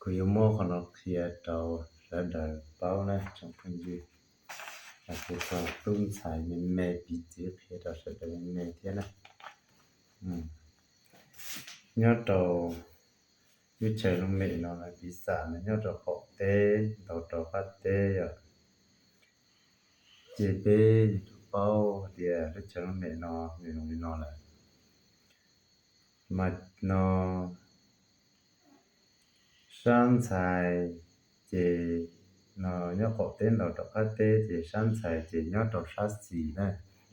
Kuv yuav muab qhov no qhia rau sawv daws paub na tsoom phooj ywg, hais tias txog tub ntxhais me me piv txwv qhia rau sawv daws me me thiab na. Nyob rau lub chaw looj mem no piv xam nyob rau qaum teb ntaus rau qab teb yom. Ces peb yuav tsum paub tias lub chaw looj mem no nws zoo li no lawm. Mas no sab ntxhais ces no nyob qaum teb ntaus rau qab teb ces sab ntxhais ces nyob rau sab xis na,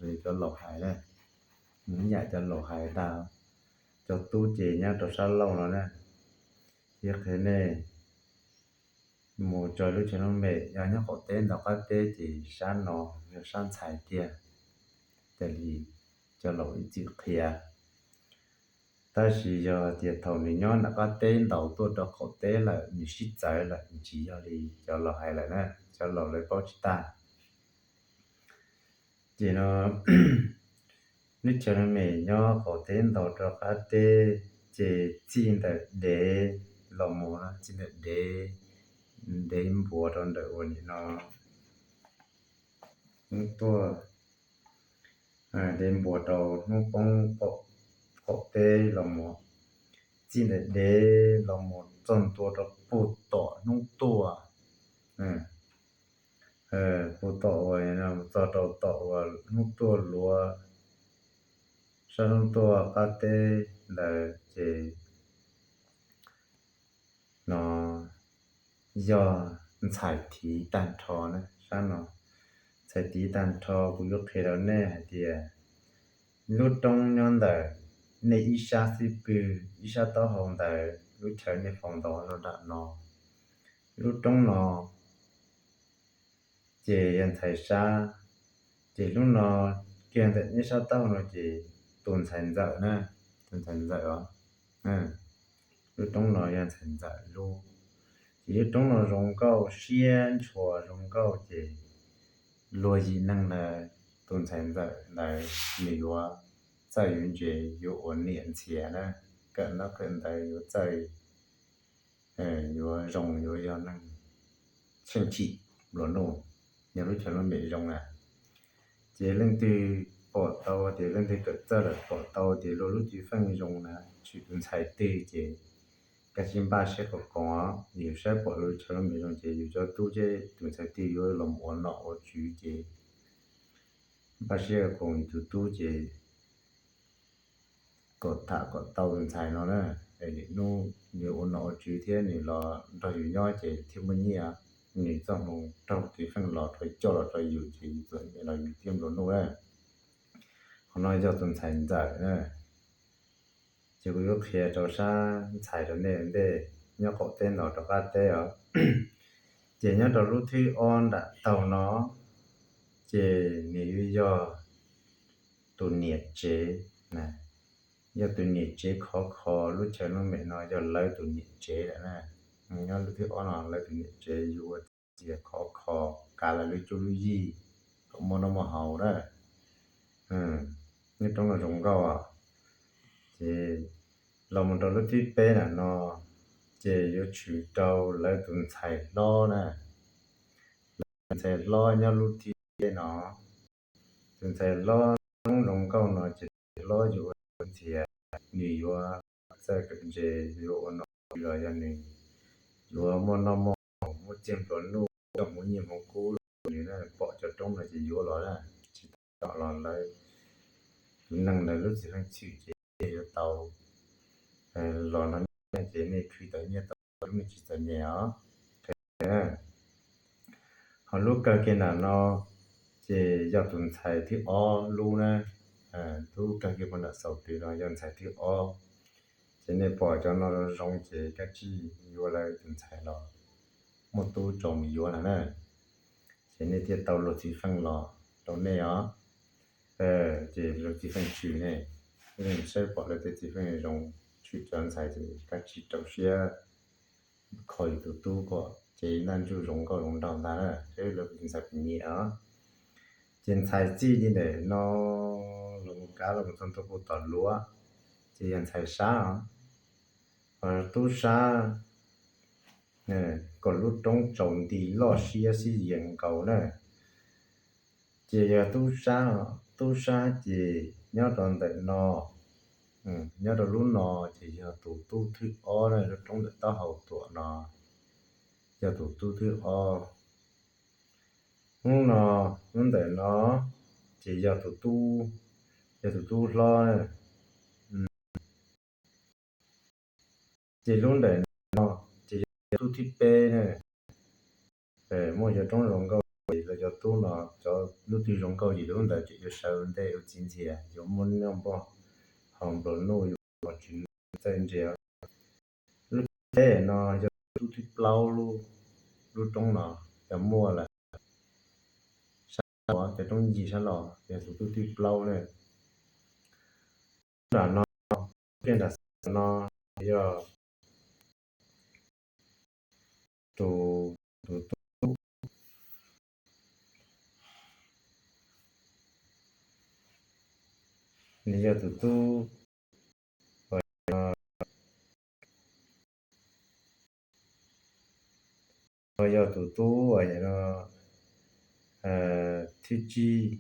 li cov laus hais na. Ib yam cov laus hais ntag, cov tub ces nyob rau sab laug no na. Thiab qhia nej mus tso lub chaw looj mem yog nyob qaum teb ntaus qab teb ces sab no yog sab ntxhais tiag. Raws li cov laus ib txwm qhia. Tab sis yog tias thaum nws nyob nram qab teb ntaus tuaj rau qaum teb lawm nws sib txawv lawm nws tsis yog li cov laus hais lawm na, cov laus lawv paub tsis tag. Ces no lub chaw looj mem nyob qaum teb ntaus rau qab teb, ces txij ntawm dev los mus, txij ntawm dev, dev npuas rau ntawm ua nim no hnub tuaj, dev npuas rau hnub poob qaum teb los mus, txij ntawm dev los mus txog ntua rau puag tom hnub tuaj, puag tom uas txog rau tom uas hnub tuaj luav, sab hnub tuaj qab teb ntawd ces no yog ntxhais thiv tag nrho na sab no. Ntxhais thiv tag nrho kuv yuav qhia rau nej hais tias lub roob nyob ntawm nej ib sab xib pwg ib sab taub hau ntawd lub chaw nej faus ntaus rau nram no, lub roob no ces yog ntxhais sab. Ces lub no kiag ntawm nej sab taub hau no ces tus ntxhais ntxawm na, tus ntxhais ntxawm os. Lub roob no yog ntxhais ntxawm lub. Ces lub roob no zoo nkauj siab ntshua zoo nkauj ces luag yim neeg ntawd tus ntxhais ntxawm ntawd nws yuav txawj yuav ntse, yuav ua niam ntxhias na, kawm ntaub kawm ntawv yuav txawj, yuav zoo, yuav yog neeg tsheej chim nplua nuj, yog lub chaw looj mem zoo na. Ces leej twg pom tau tias leej twg kawm txawj lawm pom tau tias luag lub cev feej zoo na, tshwm tus ntxhais twg ces kav tsij npaj siab kom koom os. Yus saib pom lub chaw looj mem zoo ces yus cov tub thiab tus ntxhais twg yuav los ua nom ua tswv ces npaj siab kom koom yus tus tub ces kom tham kom tau tus ntxhais no na, es nim hnub nws ua nom ua tswv thiab nws los nrog yus nyob ces thiaj muaj nyiaj, nws txoj hmoo raug cev feej los rau coj los rau yus ces yus txom nyem los yus thiaj nplua nuj na. Qhov no yog tus ntxhais ntxawm na. Ces kuv yuav qhia rau sab ntxhais rau nej ntej, nyob qaum teb ntaus rau qab teb os. Ces nyob rau lub thib ob nram taug no, ces nws yuav yog tus niam tsev, yog tus niam tsev khov kho, lub chaw looj mem no yog lawv tus niam tsev lawm na. Nyob lub thib ob no lawv tus niam tsev yuav ua txiv khov kho, kav lawv lub cuab lub yig kom muaj noj muaj haus na. Nyob roob no zoo nkauj os. Ces los mus rau lub thib peb nram no, ces yuav tshwm rau lawv tus ntxhais hlob na. Lawv tus ntxhais hlob nyob lub thib peb no. Tus ntxhais hlob zoo nkauj no ces tus ntxhais hlob yuav ua ntxhias, nws yuav txawj kawm ntse, yuav ua nom los yog nws yuav muaj noj muaj haus, muaj txiaj nplua nuj, coj hmoov nyiaj hmoov kub los nws pom cov roob no ces yuav los na. Tsis tau los lawv tus neeg ntawd lub txiv feej tshwm ces yuav tau los no ces nej khwv tau nyiaj tau kub, nej tsis txom nyem os. Ho lub kawg kiag nram no ces yog tus ntxhais thib ob lub na. Lub kawg kiag puag nram xaus twg no yog ntxhais thib ob. Ces nej pom cov no zoo ces kav tsij yuav lawv tus ntxhais los muaj tub tso mus yuav lawm na. Ces nej thiaj tau luag txiv feej los rau nej os. Ces luag txiv feej tshwm nej, nej saib pom lawv tej txiv feej zoo, tshwm cov ntxhais ces kav tsij rau siab kho yus tus tub kom ces ntaj ntsug zoo nkauj zoo nraug ntag na, saib lawv tus ntxhais puas nyiam os. Ces ntxhais txij li ntawm no los mus kav los mus txog ntua puag tom luav, ces yog ntxhais sab os. Ho tub sab kom lub roob tsaus nti loj siab sib yees nkaus na. Ces yog tub sab, tub sab ces nyob rau ntawm no, nyob rau lub no ces yog tus tub thib ob na, lub roob ntawm taub hau tuam no yog tus tub thib ob. Hnub no, hnub ntawm no ces yog tus tub, yog tus tub hlob na. Ces lub ntawm no ces yog tub thib peb na. Muaj cov roob zoo nkauj ces los cov tub no, cov lub twg zoo nkauj ces lub ntawd ces yuav sawv ntej ua txiv ntxias, yuav muaj noj npoj haus nplua nuj, yuav ua tswv txawj ntse. Lub thib peb no yog tub thib plaub, lub roob no yog muaj lawm. Sab laug, cov roob ncig sab laug yog tus tub thib plaub na. Nram no, kiag nram no yog tus, tus tub, nws yog tus tub, uas yog tus tub uas yog no thib tsib.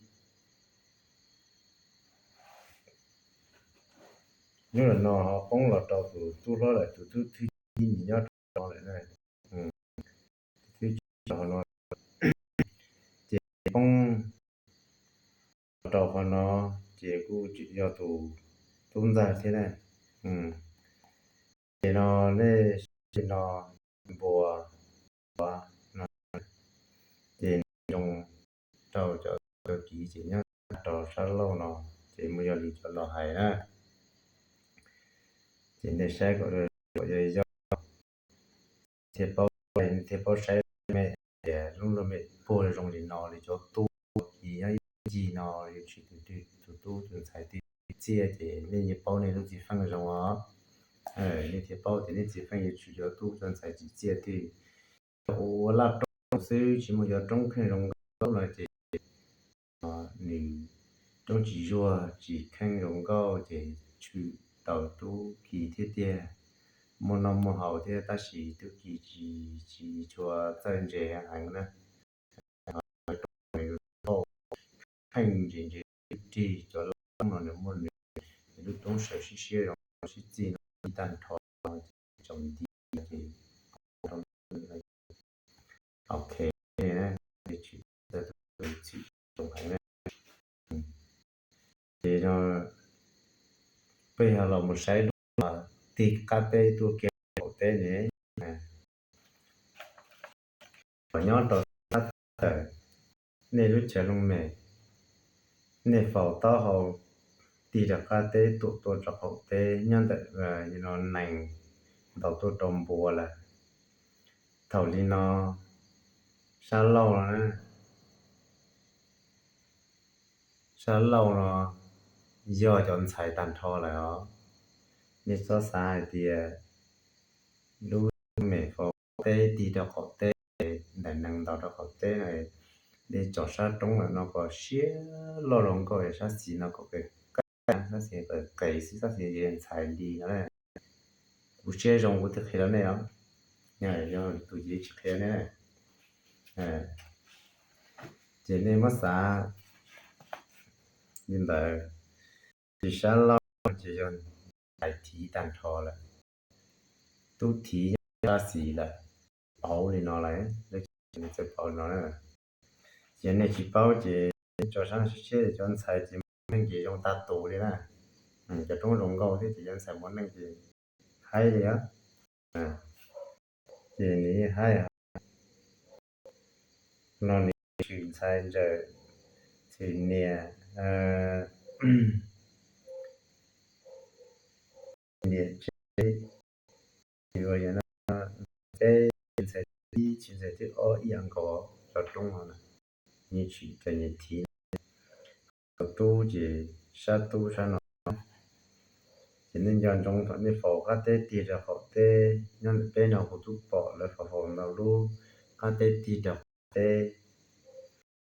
Hnub no ho poob los rau tus tub hlob lawm, tus tub thib tsib nws nyob rau no lawm na. Tus thib tsib rau qhov no, ces poob los rau qhov no, ces kuj tseem yog tus tub ntxawg thiab na. Ces no nej saib li no, npua, npua no, ces nws zoo rau cov, cov kiv ces nyob rau sab laug no, ces muaj yog li cov laus hais na. Ces nej saib kom, kom yog yog thiaj paub, thiaj paub saib me tias lub luag mem puag zoo li no li cov tub kiv nyob ib ncig no yuav tshwm tus twg, tus tub tus ntxhais twg txiaj, ces nej yeej paub nej lub txiv feej zoo os. Nej thiaj paub tias nej txiv feej yuav tshwm cov tub cov ntxhais tsim txiaj twg. Ua laj roob xwb tsis muaj cov roob kheej zoo nkauj no ces nws roob tsis zuag tsis kheej zoo nkauj ces tshwm tau tub kiv thiab tiag. Muaj noj muaj haus thiab tab sis tub kiv tsis, tsis tshua txawj ntse heev na. Kheej ntse ntse, rig cov laj roob no nws muaj nws lub roob sawv siab siab zoo sib txig no tag nrho, tsaus nti ces ok, tsis txawj heev na. Ces no peb yog los mus saib lub tig qab teb tuaj kiag qaum teb ne, los nyob rau sab tawm nej lub chaw looj mem, nej faus taub hau tig rau qab teb tuam tuaj rau qaum teb nyob ntawm no nees ntaus tuaj rau npua lawm. Thaum li no sab laug no na, sab laug no yog cov ntxhais tag nrho lawm os. Nej txhob xav hais tias lub mem faus teb tig rau qaum teb, ntawm nees ntaus rau qaum teb no, nej tsom sab roob lawm no kom siab loj zoo nkauj, sab xis no kom qis, sab xis qis qis xwb, sab xis ntxhais li no. Kuv siab zoo kuv thiaj qhia rau nej os, yog tus tsis qhia nej. Ces nej muab xav li ntawd, ces sab laug ces yog ntxhais thiv tag nrho lawm, tub thiv nyob sab xis lawm, pauv li no lawm, lub txawj pauv no na. Ces nej tsis paub ces tso sab siab cov ntxhais ces muaj neej ces zoo tag tus li na. Cov roob zoo nkauj thiab ces cov ntxhais muaj neej ces haib li os. Ces nws haib no nws tshwm ntxhais ntxawm, tshwm niam, niam tsev, uas yog no teb ntxhais thib ib tshwm ntxhais thib ob ib yam nkaus cov roob no na, nws tshwm cov niam thiv. Tus tub ces sab tub sab no, ces nej nco ntsoov thaum nej faus qab teb tig rau qaum teb, nyob ntawm peb no kuv twb pom lawv faus faus ntau lub qab teb tig rau qaum teb.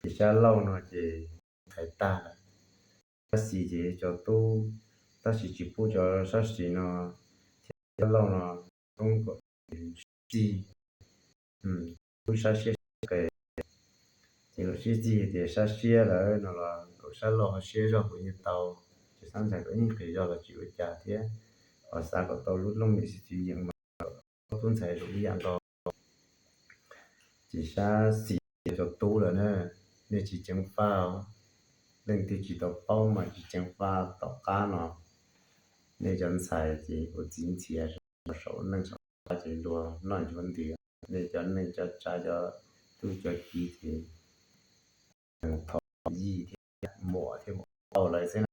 Ces sab laug no ces thaiv tag lawm, sab xis ces cov tub, tab sis tsis pub cov sab xis no thiab sab laug no roob kom txig. Kuj sab siab sab qis, ces luag sib txig tias sab siab lawm no los kom sab laug ho siab zog kuv yeej tau, ces xav ntshai kom yeej qis zog los tsis ua cas thiab, ho xav kom tau lub looj mem xwm txwv yeem mas kom tub ntxhais zoo ib yam nkaus. Ces sab xis yog cov tub lawm na, nej tsis ceev faj os. Leej twg tsis tau paub mas tsis ceev faj, tom qab no nej cov ntxhais ces ua txiv ntxhias saum neej saum tsav ces luag noj yuav ntws, nej cov neej cov tsav cov tub cov kiv ces thov yij thiab muam thiab muam tau lawv xwb na.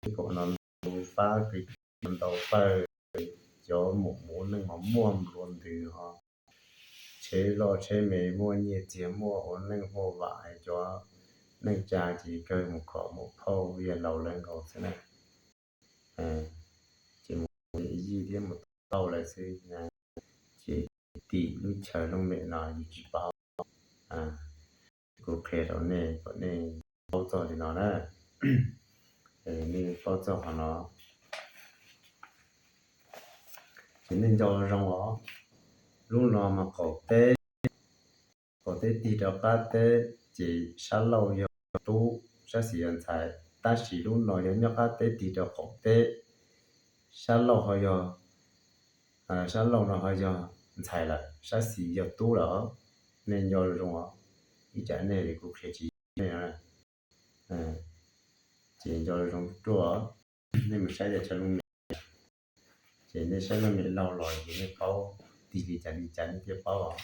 Ib kaum no ntau fab kws ntau fawj, cov muam mus ua neej ho muaj nplua ntws ho, tsheb loj tsheb me muaj nyiaj txiag muaj ua neej muaj vam, cov neej tsa ces kawg mus khom mus phauj yog laus lawv nkaus xwb na. Ces mus yij thiab mus tau lawv xwb, ces tim lub chaw looj mem no yus tsis paub. Kuv qhia rau nej kom nej paub txog li no na, nej paub txog qhov no. Ces nej nco zoo os, lub no mas qaum teb, qaum teb tig rau qab teb, ces sab laug yog tub, sab xis yog ntxhais, tab sis lub no yog nyob qab teb tig rau qaum teb, sab laug ho yog, sab laug no ho yog ntxhais lawm, sab xis yog tub lawm. Nej nco zoo os, ib tsam nej li kuv qhia tsis nej, ces nco zoo ruaj, nej mus saib cov chaw looj mem, ces nej saib looj mem laug los ces nej paub tig li cas li cas nej thiaj paub os.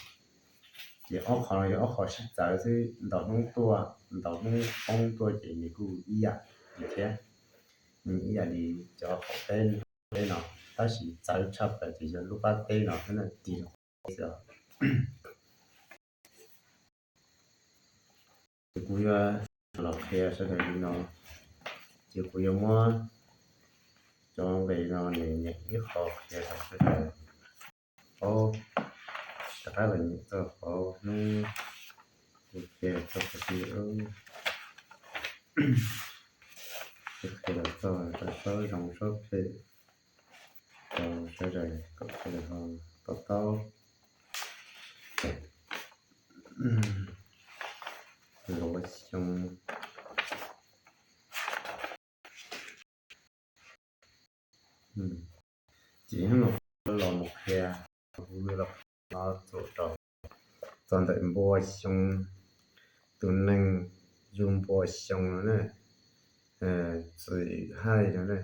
Ces ob qho no yog ob qho sib txawv xwb, ntaus hnub tuaj ntaus hnub poob tuaj ces nws kuj ib yam li thiab, nws ib yam li cov qaum teb, teb no, tab sis txawv tshaj plaws ces yog lub qab teb no thiab na, tig rau qab teb xwb. Ces kuv yuav los qhia sawv daws li no, ces kuv yuav muab cov nqe no nws nyeem ib qho qhia rau sawv daws paub, rov qab los nyeem txog qhov hnub, kuv qhia txog qhov twg, qhia los txog rau sab zoo sab phem rau sawv daws kom sawv daws ho to taub. Luav xyoo, ces hnub no kuv los mus qhia, kuv los no txuas rau txog ntawm npua xyoo, tus neeg yug npua xyoo no na, txwm haij no na,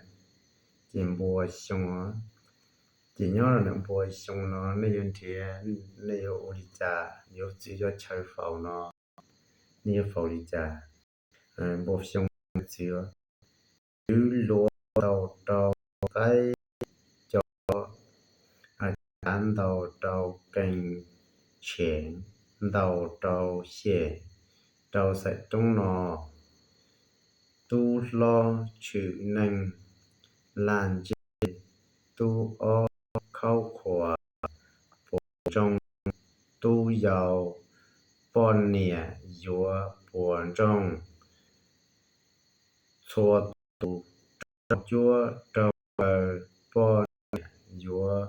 ces npua xyoo os. Ces nyob rau ntawm npua xyoo no nej yuav nrhiav, nej yuav ua li cas, yuav txwv cov chaw faus no, nej yuav faus li cas? Npua xyoo txwv, twv luav ntaus rau qaib co, cav ntaus rau kees tsheem, ntaus rau xyeem rau xaim roob no, tub hlob tshwm neeg lag ntseg, tub ob khaub qhuas puas ntsoog, tub yau poj niam yuav puas ntsoog, txhua tus raug cuab raug kaw, poj niam yuav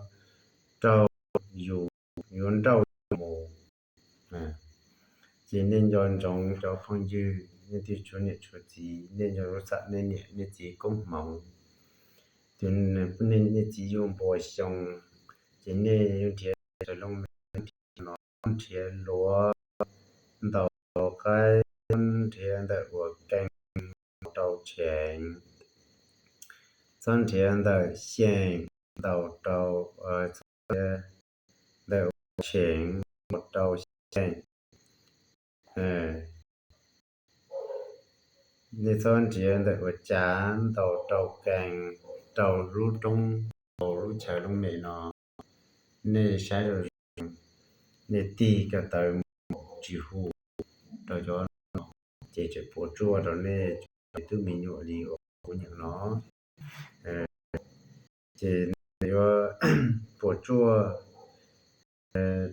raug yus, yuav nrauj yus mus. Ces nej nco ntsoov cov phooj ywg, nej twb tshuav niam tshuav txiv, nej nco ntsoov xam nej niam nej txiv koob hmoov. Tus nej niam nej txiv yug npua xyoo, ces nej yuav nrhiav cov looj mem no, nrhiav luav ntaus qaib, nrhiav ntawm uas kees rau tsheem, txhob nrhiav ntawm xyeem ntaus rau, txhob nrhiav ntawm uas tsheem ntaus rau xyeem. Nej txhob nrhiav ntawm uas cav ntaus rau kees rau lub roob, rau lub chaw looj mem no. Nej saib zoo zoo, nej tig ko taw mus tsis hu rau cov no, ces tseem puas tsuaj rau nej cov me tub me nyuam li uas kuv nyeem no. Ces nej yuav puas tsuaj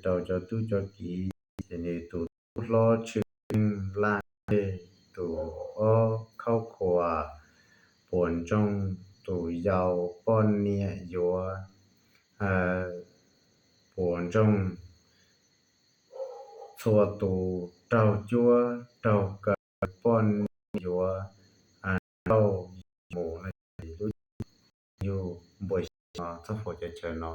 rau cov tub cov kiv, ces nws tus tub hlob tshwm neeg laj ntseg, tus ob khaub khuas puas ntsoog, tus yau poj niam yuav puas ntsoog, txhua tus raug cuab raug kaw, poj niam yuav nrauj mus no ces lub yug npua xyoo no txhob faus cov chaw no.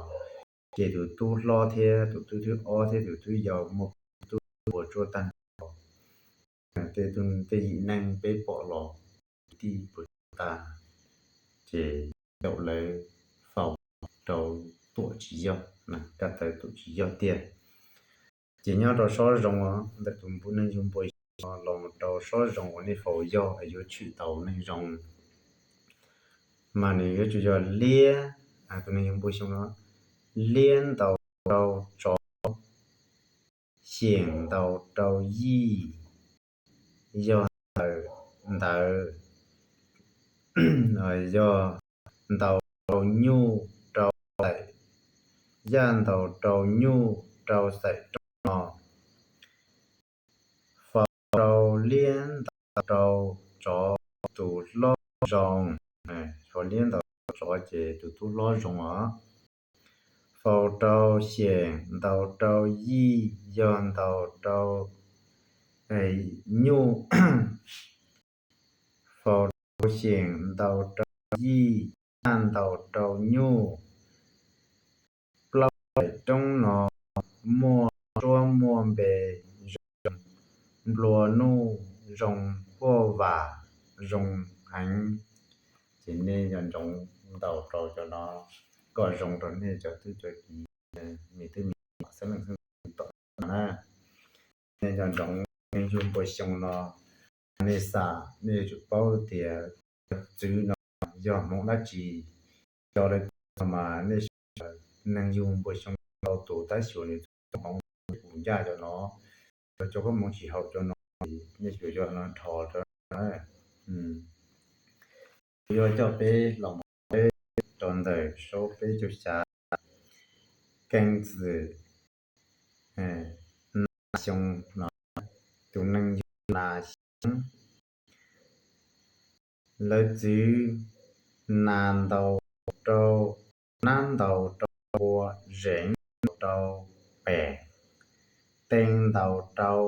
Ces tus tub hlob thiab tus tub thib ob thiab tus tub yau muaj tub puas tsuaj tag nrho. Tej yim neeg peb pom los tij puas tsuaj tag, ces caum lawv faus rau tuam tsis yog, kaj tawv tuam tsis yog tiag. Ces nyob rau sob zoo ntawm tus npua neeg yug npua xyoo no los mus rau sob zoo uas nej faus yog es yuav tshwm tau neeg zoo, mas nws yuav tsum yog liab, tus neeg yug npua xyoo no liab ntaus rau tsov, xyeem ntaus rau yij, yog ntawm ntawd, yog ntaus rau nyuj rau xaim, yaj ntaus rau nyuj rau xaim roob no, faus rau liab ntaus rau tsov tus hlob zoo, faus liab ntaus rau tsov ces tus tub hlob zoo os. Faus rau xyeem ntaus rau yij, yog ntaus rau nyuj, faus rau xyeem ntaus rau yij, yaj ntaus rau nyuj. Plaub xaim roob no muaj suab muaj npe zoo, nplua nuj zoo, huaj vam zoo heev. Ces nej nco ntsoov ntaus rau cov no kom zoo rau nej cov tub cov kiv, me tub me nyuam xeeb leej xeeb ntxwv tom no na. Nej nco ntsoov neeg yug npua xyoo no, nej xam nej yuav tsum paub tias cov txwv no yog hmoov dab tsi. Cov lawv txog mas nej saib, neeg yug npua xyoo ntau tus tab xyuas nws txoj hmoov, kuv ncaj cov no, cov koob hmoov tsis haum cov no, nej xyuas cov no nrho rau na. Kuv yuav coj peb los mus saib rau ntawm saub peb caug xya, keeb txwm nas xyoo no, tus neeg yug nas xyoo, lawv txwv nas ntaus rau, nab ntaus rau npua, zeem ntaus rau pem, teeb ntaus rau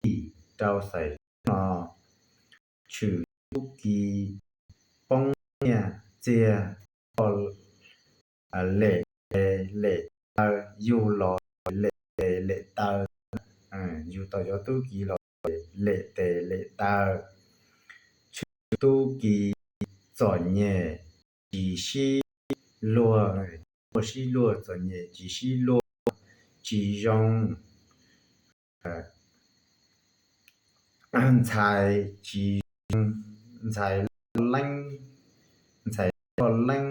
yij rau xaim no, tshwm tub ki poob nyiaj txiag, lem tes lem taw, yug los lem tes lem taw, yug tau cov tub ki los lem tes lem taw, tshwm tub ki txom nyem tsis sib luag, muaj sib luag txom nyem tsis sib luag, tsis zoo, ntxhais tsis zoo, ntxhais loj leeb, ntxhais loj leeb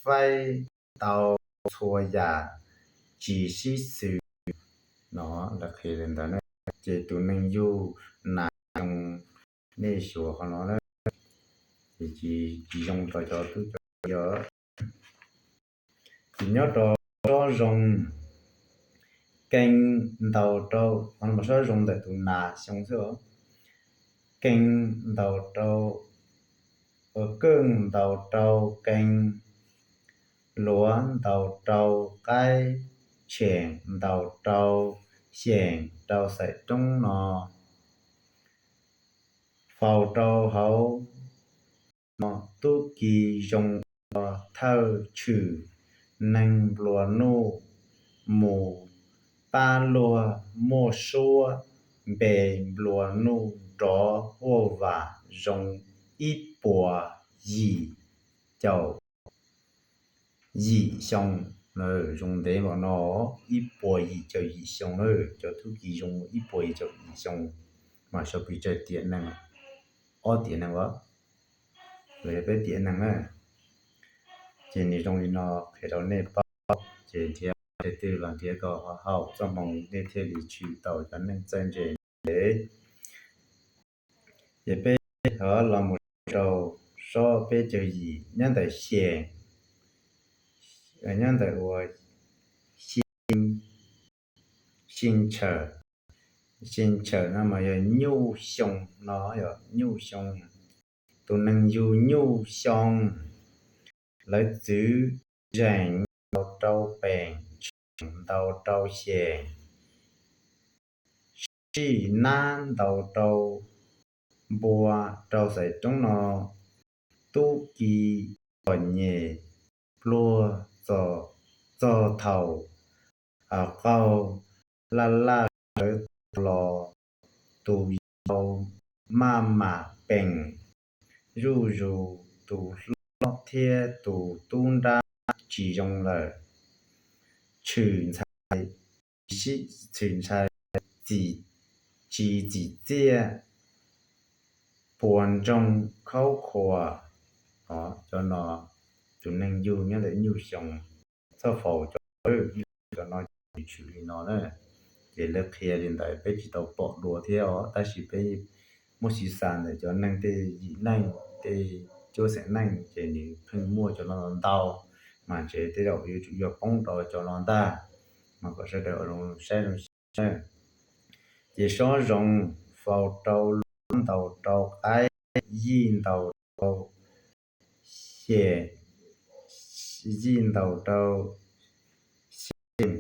faib tau txhua yam tsis sib xws no, lawv qhia li ntawd na. Ces tus neeg yug nas xyoo, nej xyuas qhov no na, ces tsis zoo rau cov tub cov kiv. Ces nyob rau sob zoo, keeb ntaus rau, sob zoo ntawm tus nas xyoo xwb, keeb ntaus rau, keej ntaus rau keeb, luav ntaus rau qaib, tsheem ntaus rau xyeem rau xaim roob no, faus rau hauv no tub ki zoo ua thawj tshwm neeg nplua nuj mus pab luag muaj suab npe nplua nuj nrov huaj vam zoo ib puas yim caum yim xyoo. Zoo ntev npaum no, ib puas yim caum yim xyoo na, cov tub ki zoo ib puas yim caum yim xyoo, mas sau pes tsawg tiam neeg? Ob tiam neeg os, los yog peb tiam neeg na. Ces nws zoo li no qhia rau nej paub, ces nrhiav tej twg los nrhiav kom haum txoj hmoo nej thiaj li tshwm tau cov neeg txawj ntse ntev. Ces peb ho los mus rau sob peb caug yim, nyob ntawm xyeem, nyob ntawm uas xyeem, xyeem tshawm, xyeem tshawm no mas yog nyuj xyoo no, yog nyuj xyoo, tus neeg yug nyuj xyoo, lawv txwv zeem ntaus rau peem, tsheem ntaus rau xyeem, sij nab ntaus rau npua rau xaiv roob no, tub ki txom nyem pluag txog thaum qaug laj laj sawv tau los, tus yau maj mam peem zuj zus, tus hlob thiab tus tub nrab tsis zoo lawm, tshwm ntxhais, tshwm ntxhais tsis txim txiaj, puas ntsoog khaub khuam. Cov no, tus neeg yug nyob ntawm nyuj xyoo, txhob faus cov, cov no tshwm li no na. Ces lawv qhia li ntawd peb tsis tau pom dua thiab os, tab sis peb muab xyuv xas ntawm cov neeg tej yim neej tej cuab xeem neej ces nws pheej muaj cov no ntau, mas ntshe tej zaum yuav tsum yog poob rau cov no ntag, mas kom sawv daws ua zoo saib zoo xyuas. Ces sob zoov faus rau luab ntaus rau qaib, yij ntaus rau xyem, yij ntaus rau xyeem,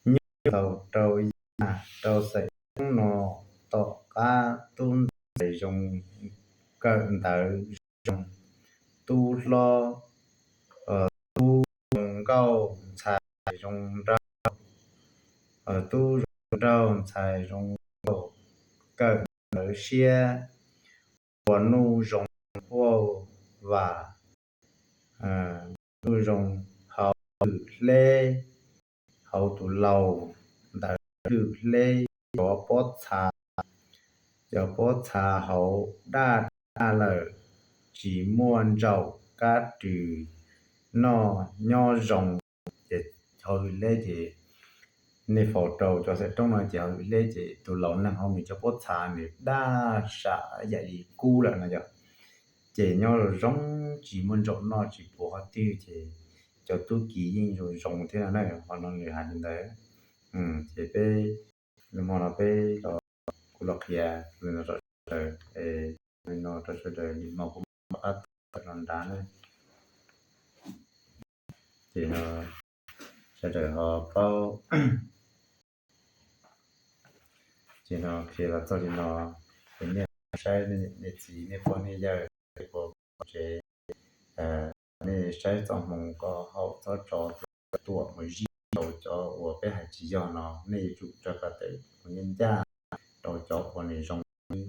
nyuj ntaus rau yaj, rau xaiv roob no tom qab tub ntxhais zoo, kawm ntawv zoo, tub hlob, tub zoo nkauj ntxhais zoo nraug, tub zoo nraug ntxhais zoo nkauj, kawm ntawv siab, ua nuj zoo huaj vam, nuj zoo hauv lwm hleb, hauv tus laus ntawd lwm hleb, cov pob txha, cov pob txha hauv daj daj lawm, tsis muaj ntsaum kab rws noj nyob zoo. Ces hauv lwm hleb ces nej faus rau cov xaiv roob no ces hauv lwm hleb ces tus laus neeg hauv nws cov pob txha nws daj sam yam li kub lawm no yog, ces nyob zoo zoo tsis muaj ntsaum noj tsis puas qhov twg ces cov tub ki yeej zoo zoo thiab no na, qhov no nws hais li ntawd. Ces peb, hmo no peb los, kuv los qhia li no rau sawv daws, li no rau sawv daws li hmo kuv mam rov qab tawm los nrad na. Ces no sawv daws ho paub. Ces no qhia los txog li no, ces nej saib nej txiv nej pog nej yawg, nej pog tsev, nej saib txoj hmoov koj haum txhob tso tuam mus zij rau cov uas peb hais tsis yog no, nej yuav tsum tso kom tawm mus ncaj ncaj rau cov uas nws zoo xwb.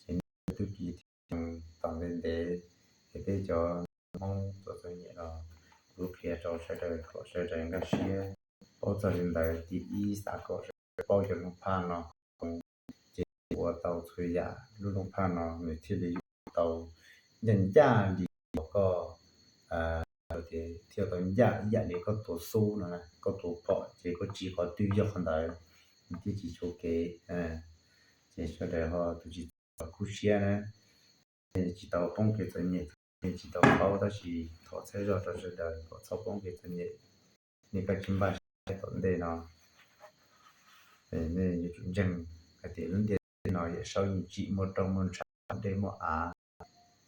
Ces nej tub ki thiaj zoo tom ntej ntev, ces peb cov Hmoob txom txom nyem los kuv qhia rau sawv daws kom sawv daws nkag siab paub txog li ntawd. Thib ib, xav kom sawv daws paub cov looj phaj no, ces ua tau txhua yam lub looj phaj no nws thiaj li yuav tau ncaj ncaj li uas koj, thiaj tau ncaj ib yam li koj tuav xub no, koj tuav phom ces koj tsiv qhov twg yog qhov ntawd, nws thiaj tsis tshuav kev. Ces sawv daws ho tus tsis txawj kub siab na, nej tsis tau poob kev txom nyem, nej tsis tau paub, tab sis thov txhawb zog rau sawv daws kom txhob poob kev txom nyem. Nej koj tsis npaj siab tom ntej no, nej yuav tsum ntseeg hais tias lub ntiaj teb no Yawm Saub yeej tsim muaj roj muaj ntsha, muaj dej muaj av,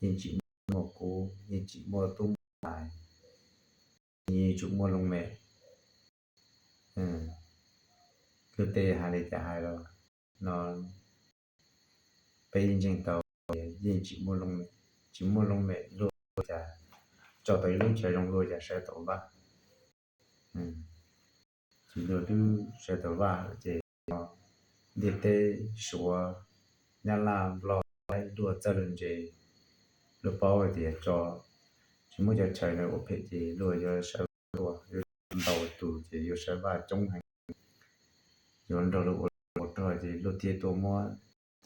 yeej tsim muaj kub, yeej tsim muaj tub muaj ntxhais, yeej tsim muaj looj mem. Luag tej hais li cas hais los no, peb yeej ntseeg tau tias yeej tsis muaj looj mem, tsis muaj looj mem luaj cas, tso tau ib lub chaw zoo luaj cas sawv tau vaj. Tsis luag twb sawv tau vaj lawm ces ntiaj teb Suav, Nyab Laj, Nplog, Laib luag txawj luag ntse, luag paub hais tias tso, tsis muab cov chaw ntawd ua phem ces luag yuav sawv vaj luaj, yuav ntaus tus ces yuav sawv vaj coob heev, yuav nrog luag ua lag ua rog ces luag thiaj tuaj muab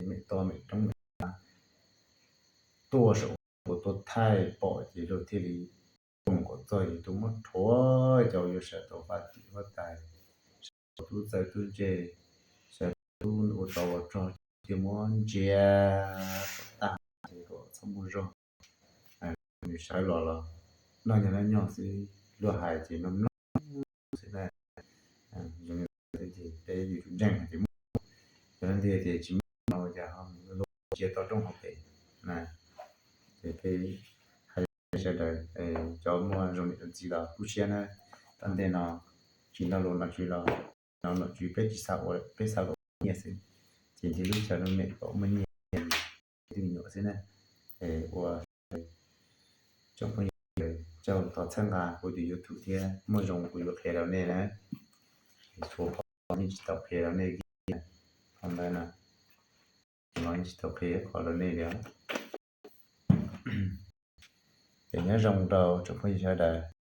mem toj mem roob mem hav tuaj saum, tuaj thaij pom ces luag thiaj li koom kom txog ces tuaj muab rhuav cov yuav sawv tau vaj tim huab tais, sawv tau tub txawj tub ntse, sawv tau tub ua tsov ua rog, thiaj muab ntsia kom tag ces kom txhob muaj zog. Nws sawv los los noj nyob noj nyob xwb, luag hais ces noj noj xwb na. Zoo li ces peb yuav tsum ntseeg hais tias muaj, cov leej twg tias tsis muaj no cas ho luag ntsia tau rooj hauv pes na. Ces peb hais sawv daws, cov muaj zoo niam zoo txiv los kub siab na, tom ntej no tsis nrog luag no tsis los no nom tswv peb tsis xav ua, peb xav kom muaj nyiaj xwb, ces ntshe lub chaw no nim kom muaj nyiaj, tej me nyuam xwb na. Ua tsoom phooj ywg, tsaug tos txhawb nqa kuv tus YouTube thiab, muaj zoo kuv yuav qhia rau nej na. Tshuav qhov yeej tsis tau qhia rau nej, qhov ntawd na, los yeej tsis tau qhia qhov rau nej li. Ces nyob zoo rau tsoom phooj ywg sawv daws.